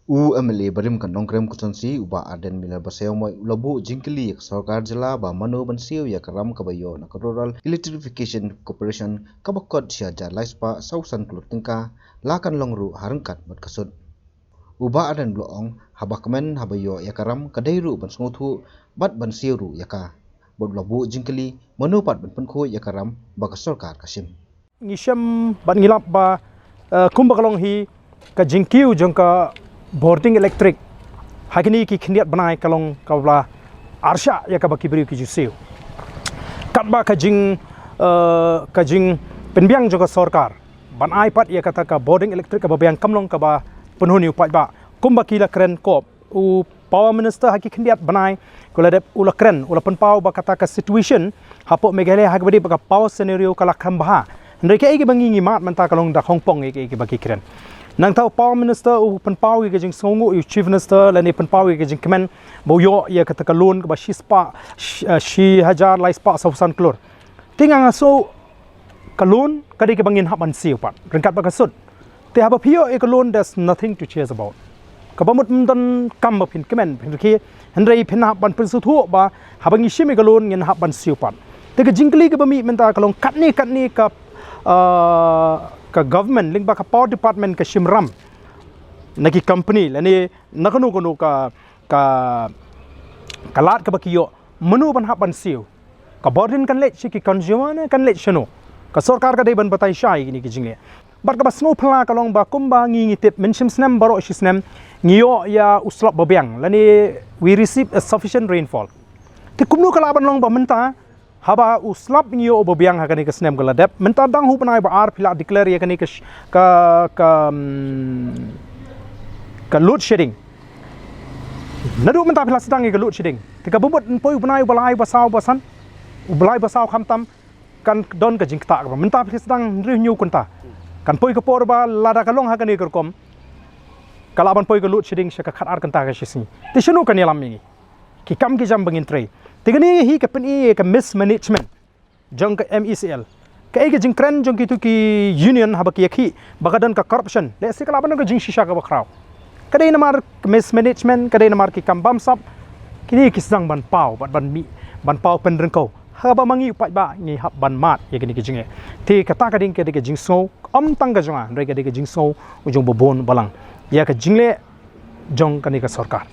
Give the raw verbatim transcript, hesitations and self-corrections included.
U M L A barim ka Nongkrem Constituency, u Bah Ardent Miller Basaiawmoit, u la buh jingkylli ïa ka sorkar jylla ba mano ban siew ïa ka ram kaba ïoh na ka Rural Electrification Corporation kaba kot shi hajar lai spah saw san klur tyngka, la kan long ruh ha ryngkat bad ka sut. U Bah Ardent u la ong, haba kmen haba ïoh ïa ka ram ka dei ruh ban sngewthuh bad ban siew ruh ïa ka. Bad u la buh jingkylli mano pat ban pynkhuid ïa ka ram ba ka sorkar ka shim. Ngi shem bad ngi lap ba, eh, kumba ka long hi ka jingkiew jong ka bording electric ha kine ki khyndiat bnai ka long kaba la arshah ïa kaba ki briew ki ju siew. Katba ka jing, eh, ka jingpynbiang jong ka sorkar ban ai pat ïa kata ka bording electric kaba biang kam long kaba pynhun ïa u paidbah. Kumba ki la kren ko u Power Minister ha ki khyndiat bnai, ko la dep u la kren, u la pynpaw ba kata ka situation hapoh Meghalaya ha kaba dei ba ka power scenario ka la kham bha. Hynrei kaei kaba ngi ngi mad mynta ka long da khongpong ïa kaei kaba ki kren. Nangta u Power Minister u pynpaw ïa ka jingsngewnguh ïa u Chief Minister lane pynpaw ïa ka jingkmen ba u ïoh ïa kata ka loan kaba shi spah, shi, eh, shi hajar lai spah saw san klur. Te nga nga sngew ka loan ka dei kaba ngin hap ban siew pat ryngkat bad ka sut. Te haba phi ïoh ïa ka loan, there's nothing to chase about. Kaba mut ym don kam ba phin kmen, phin rkhie, hynrei phin hap ban pynsngewthuh ba haba ngi shim ïa ka loan ngin hap ban siew pat. Te ka jingkylli kaba mih mynta ka long katne katne ka, ah, ka government lyngba ka power department ka shim ram na ki company lane na kano kano ka, ka, ka lad kaba ki ïoh, mano ban hap ban siew. Ka bording kan leit sha ki consumer ne kan leit shano? Ka sorkar ka dei ban batai shai ïa kine ki jingleh. Bad kaba sngewphylla ka long ba kumba ngi ngi tip, mynshem snem baroh shi snem ngi ïoh ïa u slap ba biang lane we receive a sufficient rainfall. Te kumno ka lah ban long ba mynta haba u slap ngi ïoh ba biang ha kane ka snem ka la dep, mynta dang ha u bnai ba ar phi la declare ïa kane ka sh-, ka, ka, mm, ka load shedding. Naduh mynta phi la sdang ïa ka load shedding. Te kaba mut yn poi u bnai uba lai ba saw ba san, uba lai ba saw khamtam, kan don ka jingktah kaba. Mynta phi la sdang hynriew hynñiew kynta, kan poi ka por ba lada ka long ha kane ka rukom ka lah ban poi ka load shedding sha ka khatar kynta ka shi sngi. Te shano kan ïalam ïa ngi? Ki kam ki jam ba ngin trei. Te kane hi ka pyni ïa ka mismanagement jong ka M E C L. Kaei ka jingkren jong kitu ki union haba ki ïakhih ba ka don ka corruption, lehse ka lah ban don ka jingshisha kaba khraw. Ka dei namar ka mismanagement, ka dei namar ki kam bamsap. Kine ki sdang ban paw bad ban mih, ban paw pynryngkaw. Haba ma ngi u paidbah ngi hap ban mad ïa kine ki jingeh. Te kata ka dei ka dei ka jingsngew, ym tang ka jong nga, hynrei ka dei ka jingsngew u jong ba bun balang ïa ka jingleh jong kane ka sorkar.